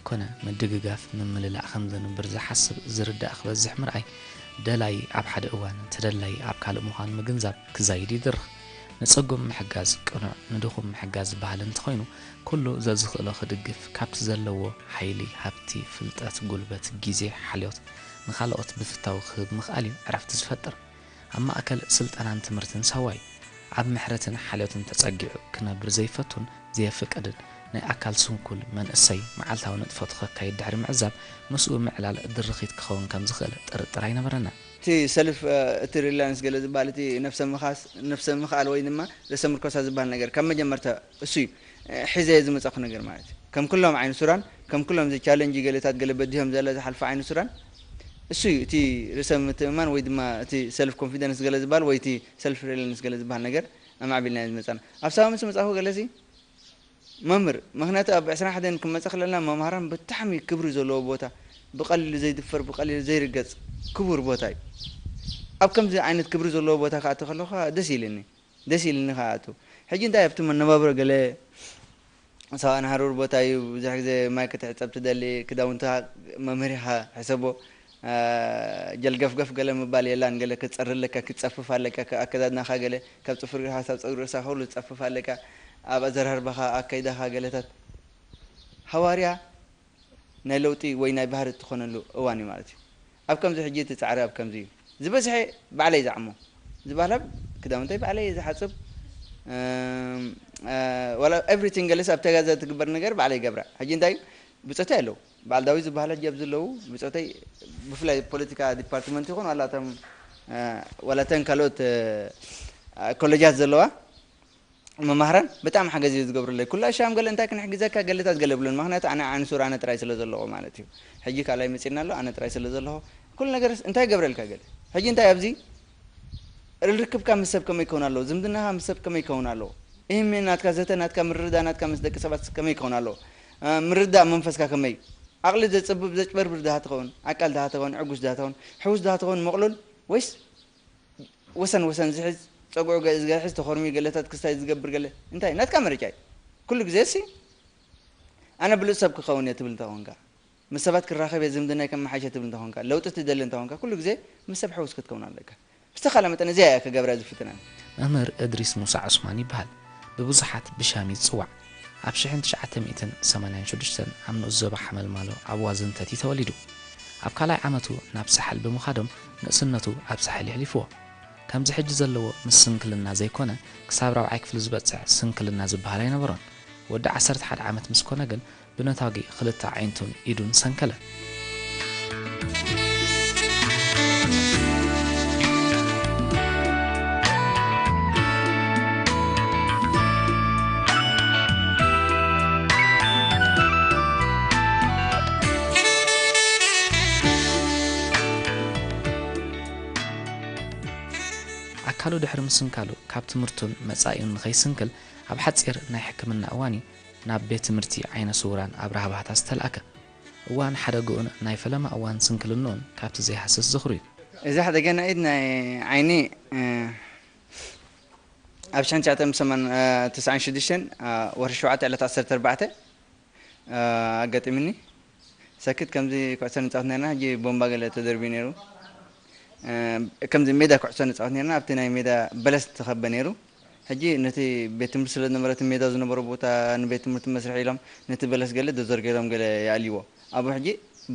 ኮነ ምድግጋፍ ምምልላእ ከም ዘንብር ዝሓስብ ዝርዳእ ክበዝሕ ምርኣይ፣ ደላይ ኣብ ሓደ እዋን ተደላይ ኣብ ካልእ ምዃን ምግንዛብ ክዛይድ ይድርኽ። ንጸጉም ምሕጋዝ ቅኑዕ፣ ንድኹም ምሕጋዝ ባህሊ እንተኾይኑ፣ ኩሉ ዘዝኽእሎ ክድግፍ፣ ካብቲ ዘለዎ ሓይሊ፣ ሃብቲ፣ ፍልጠት፣ ጉልበት፣ ግዜ፣ ሓልዮት ንኻልኦት ብፍታው ክህብ ምኽኣል እዩ ዕረፍቲ ዝፈጥር። ኣብ ማእከል ስልጠናን ትምህርትን ሳዋ እዩ። ኣብ ምሕረትን ሓልዮትን ተጸጊዑ ክነብር ዘይፈቱን ዘየፍቅድን ናይ ኣካል ስንኩል መንእሰይ መዓልታዊ ንጥፈቱ ከካይድ ድሕሪ ምዕዛብ፣ ምስኡ ምዕላል ድርኺት ክኸውን ከም ዝኽእል ጥርጥር ኣይነበረናን። እቲ ሰልፍ፣ እ፣ እቲ ሪላንስ ገለ ዝበሃል እቲ ነፍሰ ምኻስ-፣ ነፍሰ ምኽኣል ወይ ድማ ርእሰ ምርኮሳ ዝበሃል ነገር ካብ መጀመርታ እሱ እዩ፣ እ፣ ሒዘ ዝመጻኹ ነገር ማለት እዩ። ከም ኩሎም ዓይኒ ሱራን፣ ከም ኩሎም እዚ ቻለንጅ ገለታት ገለ በዲሆም ዘለ ዝሓልፉ ዓይኒ ሱራን እሱ እዩ። እቲ ርእሰ ምትእምማን ወይ ድማ እቲ ሰልፍ ኮንፊደንስ ገለ ዝበሃል ወይ እቲ ሰልፍ ሪላንስ ገለ ዝበሃል ነገር ኣማዕቢልና ዝመጻና። ኣብ ሳዋ ምስ መጻኹ ገለሲ መምህር፣ ምኽንያቱ ኣብ ዕስራን ሓደን ክንመጽእ ከለና መምሃራን ብጣዕሚ ክብሪ ዘለዎ ቦታ፣ ብቐሊሉ ዘይድፈር፣ ብቐሊሉ ዘይርገጽ ክቡር ቦታ እዩ። ኣብ ከምዚ ዓይነት ክብሪ ዘለዎ ቦታ ክኣቱ ከለኹ ደስ ኢልኒ፣ ደስ ኢልኒ ክኣቱ። ሕጂ እንታይ ኣብቲ መነባብሮ ገለ ሰብኣን ሃሩር ቦታ እዩ፣ ብዙሕ ግዜ ማይ ክትሕጸብ ትደሊ፣ ክዳውንትኻ መምህር ኢኻ ሕሰቦ፣ አ፣ ጀልገፍገፍ ገለ ምባል የላን፣ ገለ ክትጸሪ ኣለካ፣ ክትጸፍፍ ኣለካ፣ ካብ ኣከዳድናኻ ገለ፣ ካብ ጽፍሪ እግርኻ ክሳብ ጸጉሪ ርእስኻ ኩሉ ትጸፍፍ ኣለካ፣ ኣብ ኣዘራርባኻ፣ ኣካይዳኻ ገለታት። ሃዋርያ ናይ ለውጢ ወይ ናይ ባህሪ እትኾነሉ እዋን እዩ ማለት እዩ። ኣብ ከምዚ ሕጂ እቲ ጻዕሪ ኣብ ከምዚ እዩ። ዝበዝሐ ባዕለይ ዝዓሞ። ዝበሃል ኣብ ክዳውንተይ ባዕለይ እየ ዝሓጽብ። እም፣ እ፣ ዋላ ኤቭሪቲንግ ገለስ ኣብታ ገዛ ትግበር ነገር ባዕለይ ይገብራ። ሕጂ እንታይ እዩ? ብጾተይ ኣለዉ። በዓል ዳዊት ዝበሃል ሕጂ ኣብዚ ኣለዉ። ብጾተይ ብፍላይ ፖለቲካ ዲፓርትመንት ይኹን ዋላ እቶም፣ እ፣ ዋላ እተን ካልኦት፣ እ፣ ኮሌጃት ዘለዋ መማህራን ብጣዕሚ ሓገዝ እዩ ዝገብሩለይ። ኩሉ ኣሻም ገለ እንታይ ክንሕግዘካ ገለታት ገለ ብለን። ምኽንያቱ ኣነ ዓንሱር ኣነ ጥራይ ስለ ዘለኹ ማለት እዩ። ሕጂ ካልኣይ መጺእና ኣሎ፣ ኣነ ጥራይ ስለ ዘለኹ። ኩሉ ነገርስ እንታይ ገብረልካ ገለ? ሕጂ እንታይ ኣብዚ ርክብካ ምስ ሰብ ከመይ ክኸውን ኣለዎ? ዝምድናኻ ምስ ሰብ ከመይ ክኸውን ኣለዎ? እህም ናትካ ዘተ፣ ናትካ ምርድዳእ፣ ናትካ ምስ ደቂ ሰባት ከመይ ክኸውን ኣለዎ? እ፣ ምርዳእ መንፈስካ ከመይ? ዓቕሊ ዘጽብብ፣ ዘጭበርብር ድሃ ትኸውን፣ ዓቃል ድሃ ትኸውን፣ ዕጉስ ድሃ ትኸውን፣ ሕዉስ ድሃ ትኸውን፣ መቕሉል ወይስ ወሰን ወሰን ዝሕዝ፣ ጸጉዑ ገ-፣ ዝገሕዝ፣ ተኾርሚ ገለታት ክስታይ ዝገብር ገለ? እንታይ? ናትካ ምርጫ እዩ። ኩሉ ግዜ ሲ ኣነ ብሉጽ ሰብ ክኸውን እየ ትብል እንተኾንካ፣ ምስ ሰባት ክራኸብ እየ፣ ዝምድናይ ከመሓይሸ ትብል እንተኾንካ፣ ለውጢ ትደሊ እንተኾንካ፣ ኩሉ ግዜ ምስ ሰብ ሕዉስ ክትከውን ኣለካ። ብዝተኻለ መጠን እዚኣ እያ ክገብራ ዝፍትነን። መምህር እድሪስ ሙሳ ዑስማን ይበሃል። ብብዙሓት ብሻም ይጽዋዕ። ኣብ ሽሕን ትሽዓተ ሚእትን ሰማንያን ሽዱሽተን ኣብ ንኡስ ዞባ ሓመልማሎ ኣብ ዋዝንተት እዩ ተወሊዱ። ኣብ ካልኣይ ዓመቱ ናብ ሳሕል ብምኻዶም ንእስነቱ ኣብ ሳሕል የሕሊፍዎ። ከምዚ ሕጂ ዘለዎ ምስ ስንክልና ዘይኮነ፣ ክሳብ ራብዓይ ክፍሊ ዝበጽሕ ስንክልና ዝበሃል ኣይነበሮን። ወዲ ዓሰርተ ሓደ ዓመት ምስ ኮነ ግን ብነታጒ ክልተ ኣዒንቱን ኢዱን ሰንከለ። ኣካሉ ድሕሪ ምስንካሉ ካብ ትምህርቱን መጻኢኡን ንኸይስንክል ኣብ ሓጺር ናይ ሕክምና እዋን እዩ ናብ ቤት ትምህርቲ ዓይነ ስውራን ኣብርሃ ባህታ ዝተልኣከ። እዋን ሓደግኡን ናይ ፈለማ እዋን ስንክልንኡን ካብቲ ዘይሃስስ ዝኽሩ እዩ። እዚ ሓደጋ ናይ ኢድ ናይ ዓይኒ፣ እ፣ ኣብ ሽሕን ትሽዓተ ሚእትን ሰማንያን፣ እ፣ ተስዓን ሽዱሽተን፣ እ፣ ወርሒ ሸውዓተ ዕለት ዓሰርተ ኣርባዕተ፣ እ፣ ኣጋጢሙኒ። ሰክት ከምዚ ኩዕሶ ንጻወት ነርና፣ ሕጂ ቦምባ ገለ ተደርብዩ ነይሩ። እ፣ ከምዚ ሜዳ ኩዕሶ ንጻወት ነርና፣ ኣብቲ ናይ ሜዳ በለስ ተኸበ ነይሩ። ሕጂ ነቲ ቤት ትምህርቲ ስለ ዝነበረ፣ እቲ ሜዳ ዝነበሮ ቦታ ንቤት ትምህርቲ መስርሒ ኢሎም፣ ነቲ በለስ ገለ ዶዘር ገይሮም ገለ ይኣልይዎ። ኣብኡ ሕጂ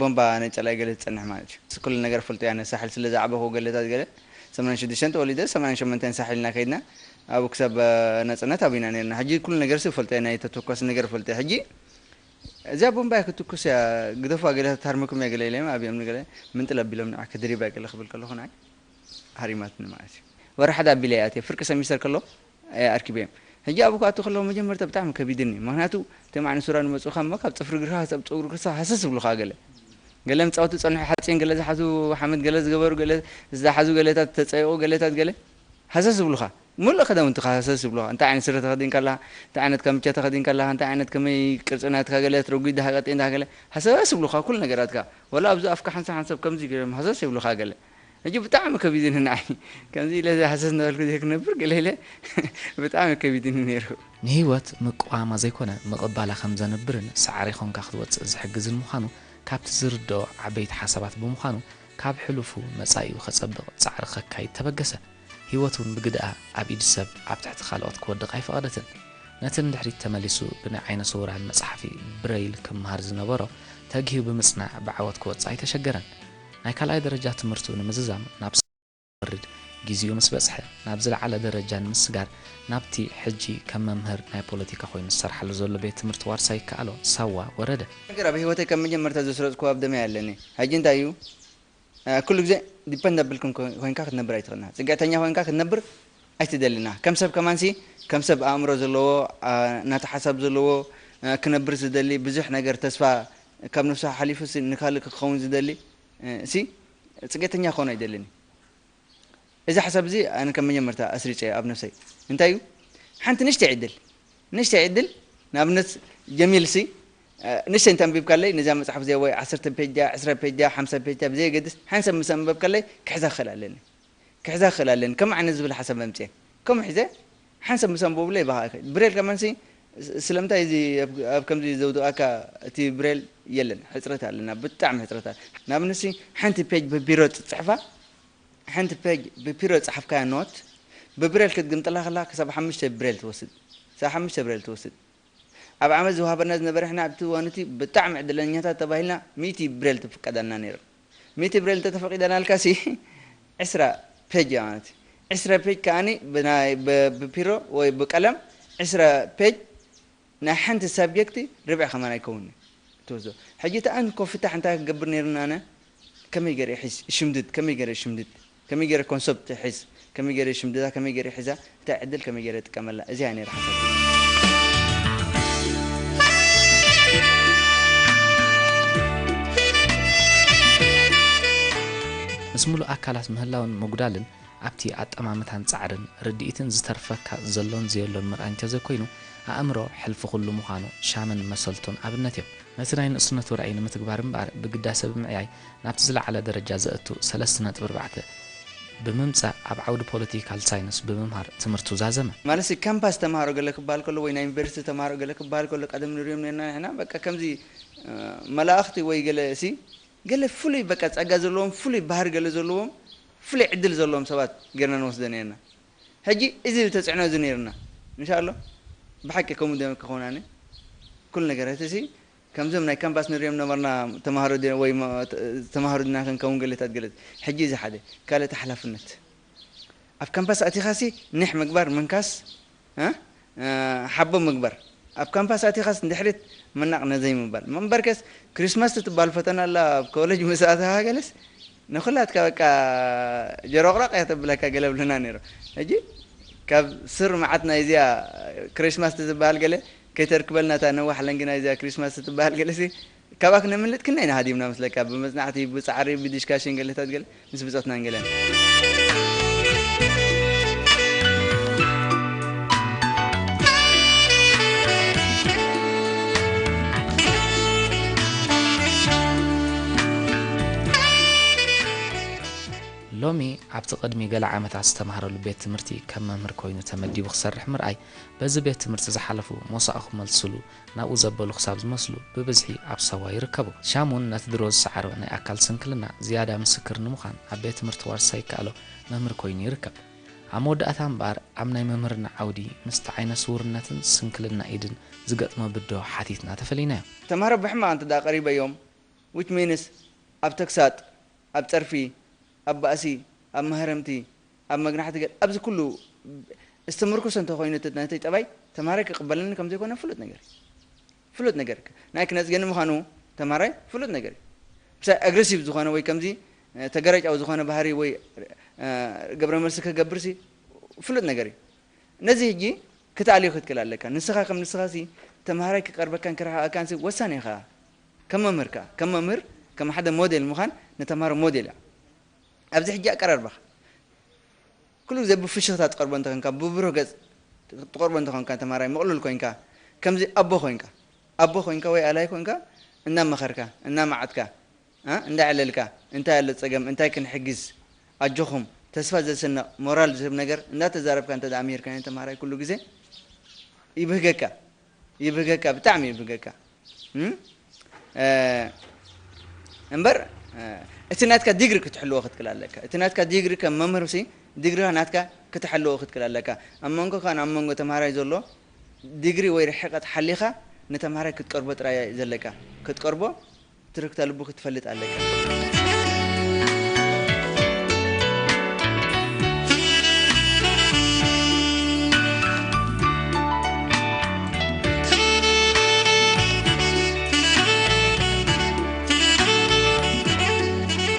ቦምባ ናይ ጸላኢ ገለ ትጸንሕ ማለት እዩ። ኩሉ ነገር ፈልጦ እያ፣ ነሳሕል ስለ ዝዓበኹ ገለታት ገለ፣ ሰማንያን ሽዱሽተን ተወሊደ፣ ሰማንያን ሸሞንተን ሳሕልና ከይድና፣ ኣብኡ ክሳብ፣ እ፣ ናጽነት ኣብና ነርና። ሕጂ ኩሉ ነገር ሲ ፈልጦ እያ፣ ናይ ተተኳሲ ነገር ፈልጦ እያ። ሕጂ እዚኣ ቦምባ እያ ክትትኩስ እያ፣ ግደፉ፣ ገለ ትሃርመኩም እያ፣ ገለ ኢለዮም ኣብዮም፣ ገለ ምንጥል ኣቢሎም ንዓ ክድሪባ ገለ ክብል ከለኹ ንዓይ ሃሪማትኒ ማለት እዩ። ወርሒ ሓደ ኣቢለ እየ ኣትየ፣ ፍርቂ ሰሚስተር ከሎ እየ ኣርኪበዮም። ሕጂ ኣብኡ ክኣቱ ከለኹ መጀመርታ ብጣዕሚ ከቢድኒ፣ ምኽንያቱ እቶም ዓይነ ሱራን ዝመጹኻ እሞ ካብ ጽፍሪ እግርኻ ክሳብ ጸጉሪ ክሳብ ሃሰስ ይብሉኻ፣ ገለ ገለ ምጻወቱ ጸንሑ ሓጺን ገለ ዝሓዙ ሓመድ ገለ ዝገበሩ ገለ ዝሓዙ ገለታት ተጸይቑ ገለታት ገለ ሃሰስ ይብሉኻ። ሙሉእ ክዳውንትኻ ሃሰስ ይብሉኻ። እንታይ ዓይነት ስረ ተኸዲንካ ኣለኻ፣ እንታይ ዓይነት ካምቻ ተኸዲንካ ኣለኻ፣ እንታይ ዓይነት ከመይ ቅርጺ ናትካ ገለ ትረጒድ ዳሃ ቀጢን ዳሃ ገለ ሃሰስ ይብሉኻ ኩሉ ነገራትካ። ወላ ኣብዚ ኣፍካ ሓንሳብ ሓንሳብ ከምዚ ገይሮም ሃሰስ ይብሉኻ ገለ። ሕጂ ብጣዕሚ ከቢድኒ ንዓይ። ከምዚ ኢለ እዛ ሃሰስ እናበልኩ ዘይክነብር ገለ ኢለ ብጣዕሚ ከቢድኒ ነይሩ። ንህይወት ምቅዋማ ዘይኮነ ምቕባላ ከም ዘንብርን ሳዕሪ ኾንካ ክትወጽእ ዝሕግዝን ምዃኑ ካብቲ ዝርድኦ ዓበይቲ ሓሳባት ብምዃኑ ካብ ሕሉፉ መጻኢኡ ከጸብቕ ጻዕሪ ከካይድ ተበገሰ። ህይወት እውን ብግደኣ ኣብ ኢድ ሰብ ኣብ ትሕቲ ካልኦት ክወድቕ ኣይፈቐደትን። ነቲ ንድሕሪት ተመሊሱ ብናይ ዓይነ ስውራን መጽሓፊ ብረይል ክመሃር ዝነበሮ ተጊሁ ብምጽናዕ ብዓወት ክወጽእ ኣይተሸገረን። ናይ ካልኣይ ደረጃ ትምህርቱ ንምዝዛም ናብ ሳዋ ክወርድ ጊዜኡ ምስ በጽሐ፣ ናብ ዝለዓለ ደረጃ ንምስጋር ናብቲ ሕጂ ከም መምህር ናይ ፖለቲካ ኮይኑ ዝሰርሓሉ ዘሎ ቤት ትምህርቲ ዋርሳይ ይከኣሎ ሳዋ ወረደ። ነገር ኣብ ህይወተይ ከም መጀመርታ ዘስረጽኩዎ ኣብ ደመይ ኣለኒ። ሕጂ እንታይ እዩ? ኩሉ ግዜ ዲፐንደብል ኮይንካ ክትነብር ኣይትኽእልና። ጽግዕተኛ ኮይንካ ክትነብር ኣይትደልና። ከም ሰብ ከማንሲ ከም ሰብ ኣእምሮ ዘለዎ ናቱ ሓሳብ ዘለዎ ክነብር ዝደሊ ብዙሕ ነገር ተስፋ ካብ ነፍሱ ሓሊፉ ንካልእ ክኸውን ዝደሊ ሲ ጽግዕተኛ ክኸውን ኣይደልን። እዚ ሓሳብ እዚ ኣነ ከም መጀመርታ ኣስሪጸዮ ኣብ ነፍሰይ። እንታይ እዩ? ሓንቲ ንእሽተይ ዕድል ንእሽተይ ዕድል ንኣብነት ጀሚል ሲ ንእሽተይ እንተንቢብካለይ ነዚኣ መጽሓፍ እዚኣ ወይ ዓሰርተ ፔጅ ድያ ዕስራ ፔጅ ድያ ሓምሳ ፔጅ ድያ ብዘየገድስ ሓንሳብ ምስ ኣንበብካለይ ክሕዛ ክኽእል ኣለኒ። ክሕዛ ክኽእል ኣለኒ። ከምኡ ዓይነት ዝብል ሓሳብ ኣምጽኤ። ከምኡ ሒዘ ሓንሳብ ምስ ኣንበቡለይ ይበሃእካ። ብሬል ከማንሲ ስለምንታይ እዚ ኣብ ከምዚ ዘውድኣካ እቲ ብሬል የለን። ሕጽረት ኣለና፣ ብጣዕሚ ሕጽረት ኣለ። ንኣብነትሲ ሓንቲ ፔጅ ብቢሮ ትጽሕፋ፣ ሓንቲ ፔጅ ብቢሮ ዝጸሓፍካያ ኖት ብብሬል ክትግምጥላ ከላ ክሳብ ሓሙሽተ ብሬል ትወስድ። ክሳብ ሓሙሽተ ብሬል ትወስድ። ኣብ ዓመት ዝወሃበና ዝነበረ ሕና ኣብቲ እዋን እቲ ብጣዕሚ ዕድለኛታት ተባሂልና ሚእቲ ብሬል ትፍቀዳልና ነይሩ። ሚእቲ ብሬል እንተተፈቂደናልካ ሲ ዕስራ ፔጅ እያ ማለት እዩ። ዕስራ ፔጅ ከኣኒ ብናይ ብፒሮ ወይ ብቀለም ዕስራ ፔጅ ናይ ሓንቲ ሳብጀክት ርብዒ ከማን ኣይከውን ትወስዶ። ሕጂ እቲ ኣን ኮፍታ እንታይ ክገብር ነይሩና ኣነ ከመይ ገይረ ሒዝ ሽምድድ ከመይ ገይረ ሽምድድ ከመይ ገይረ ኮንሰፕት ሒዝ ከመይ ገይረ ሽምድዳ ከመይ ገይረ ሒዛ እታ ዕድል ከመይ ገይረ ጥቀመላ እዚያ ነይራ ሓሳብ። ምስ ሙሉእ ኣካላት ምህላውን ምጉዳልን ኣብቲ ኣጠማምታን ጻዕርን ርድኢትን ዝተርፈካ ዘሎን ዘየሎን ምርኣይ እንተዘይኮይኑ ኣእምሮ ሕልፊ ኩሉ ምዃኑ ሻምን መሰልቱን ኣብነት እዮም። ነቲ ናይ ንእስነቱ ራእይ ንምትግባር እምበኣር ብግዳሰ ብምዕያይ ናብቲ ዝለዓለ ደረጃ ዘእቱ ሰለስተ ነጥቢ ኣርባዕተ ብምምጻእ ኣብ ዓውዲ ፖለቲካል ሳይንስ ብምምሃር ትምህርቱ ዛዘመ። ማለትሲ ካምፓስ ተምሃሮ ገለ ክበሃል ከሎ ወይ ናይ ዩኒቨርሲቲ ተምሃሮ ገለ ክበሃል ከሎ ቀደም ንሪኦም ነርና ንሕና በቃ ከምዚ መላእኽቲ ወይ ገለ ሲ ገለ ፍሉይ በቃ ጸጋ ዘለዎም ፍሉይ ባህሪ ገለ ዘለዎም ፍሉይ ዕድል ዘለዎም ሰባት ጌርና ንወስደ ነርና። ሕጂ እዚ ተጽዕኖ እዚ ነይርና እንሻ ኣሎ ብሓቂ ከምኡ ደ ክኸውን ኣነ ኩሉ ነገር እቲ ሲ ከምዞም ናይ ካምፓስ ንሪኦም ነበርና ተማሃሮ ዲ- ወይ ማ- ተ- ተማሃሮ ድና ክንከውን ገለታት ገለት ሕጂ እዚ ሓደ ካልእ እቲ ሓላፍነት ኣብ ካምፓስ ኣቲኻሲ ኒሕ ምግባር ምንካስ እ? እ፣ ሓቦ ምግባር ኣብ ካምፓስ ኣቲኻስ ንድሕሪት ምናቕ ነዘይ ምባል መምበርከስ ክሪስማስ ትትባል ፈተና ኣላ ኣብ ኮሌጅ ምስ ኣተኻ ገለስ ንኹላትካ በቃ ጀሮቕራቕ እያ ተብለካ ገለ ብልና ነይሩ። ሕጂ ካብ ስር መዓት ናይ እዚኣ ክሪስማስ ትዝበሃል ገለ ከይተርክበልና እታ ነዋሕ ለንጊ ናይ እዚኣ ክሪስማስ ትትበሃል ገለ ሲ ካብኣ ክነምልጥ ክንደይ ንሃዲምና መስለካ ብመጽናዕቲ ብጻዕሪ ብዲሽካሽን ገለታት ገለ ምስ ብጾትናን ገለን። ሎሚ ኣብቲ ቅድሚ ገለ ዓመታት ዝተማህረሉ ቤት ትምህርቲ ከም መምህር ኮይኑ ተመዲቡ ክሰርሕ ምርኣይ፣ በዚ ቤት ትምህርቲ ዝሓለፉ ሞሳእ ክመልስሉ ናብኡ ዘበሉ ክሳብ ዝመስሉ ብብዝሒ ኣብ ሳዋ ይርከቡ። ሻም እውን ነቲ ድሮ ዝሰዓሮ ናይ ኣካል ስንክልና ዝያዳ ምስክር ንምዃን ኣብ ቤት ትምህርቲ ዋርሳይ ይከኣሎ መምህር ኮይኑ ይርከብ። ኣብ መወዳእታ እምበኣር ኣብ ናይ መምህርና ዓውዲ ምስቲ ዓይነ ስውርነትን ስንክልና ኢድን ዝገጥሞ ብድሆ ሓቲትና ተፈሊናዮ። ተምሃሮ ብሕማቕ እንተ ደኣ ቀሪበዮም which means ኣብ ተግሳጥ፣ ኣብ ጸርፊ፣ ኣብ ባእሲ፣ ኣብ ማህረምቲ፣ ኣብ መግናሕቲ ገ ኣብዚ ኩሉ ዝተመርኮሰ እንተኾይኑ እቲ ናተይ ጠባይ ተምሃራይ ክቕበለኒ ከም ዘይኮነ ፍሉጥ ነገር እዩ። ፍሉጥ ነገር እዩ። ናይ ክነጽገኒ ምዃኑ ተምሃራይ ፍሉጥ ነገር እዩ። ምሳሌ ኣግረሲቭ ዝኾነ ወይ ከምዚ ተገረጫዊ ዝኾነ ባህሪ ወይ ግብረ መልሲ ክገብርሲ ፍሉጥ ነገር እዩ። ነዚ ሕጂ ክትኣልዮ ክትክእል ኣለካ። ንስኻ ከም ንስኻ ሲ ተምሃራይ ክቐርበካን ክረኽኣካን ሲ ወሳኒ ኢኻ። ከም መምህር ከኣ ከም መምህር ከም ሓደ ሞዴል ምዃን ንተምሃሮ ሞዴል እያ። ኣብዚ ሕጂ ኣቀራርባኻ ኩሉ ግዜ ብፍሽኽታ ትቐርቦ እንተኾንካ ብብሩህ ገጽ ትቐርቦ እንተኾንካ ተምሃራይ ምቕሉል ኮይንካ ከምዚ ኣቦ ኮይንካ ኣቦ ኮይንካ ወይ ኣላይ ኮይንካ እናመኸርካ እናመዓድካ እ እንዳዕለልካ እንታይ ኣሎ ጸገም እንታይ ክንሕግዝ ኣጆኹም፣ ተስፋ ዘስንቕ፣ ሞራል ዝህብ ነገር እንዳተዛረብካ እንተ ደኣ ምሂርካዮ ንተምሃራይ ኩሉ ግዜ ይብህገካ፣ ይብህገካ፣ ብጣዕሚ ይብህገካ። እም? እ፣ እምበር፣ እ፣ እቲ ናትካ ዲግሪ ክትሕልዎ ክትክእል ኣለካ። እቲ ናትካ ዲግሪ ከም መምህርሲ ዲግሪኻ ናትካ ክትሕልዎ ክትክእል ኣለካ። ኣብ መንጎኻን ኣብ መንጎ ተምሃራይ ዘሎ ዲግሪ ወይ ርሕቐት ሓሊኻ ንተምሃራይ ክትቀርቦ ጥራይ ዘለካ። ክትቀርቦ ትርክተ ልቡ ክትፈልጥ ኣለካ።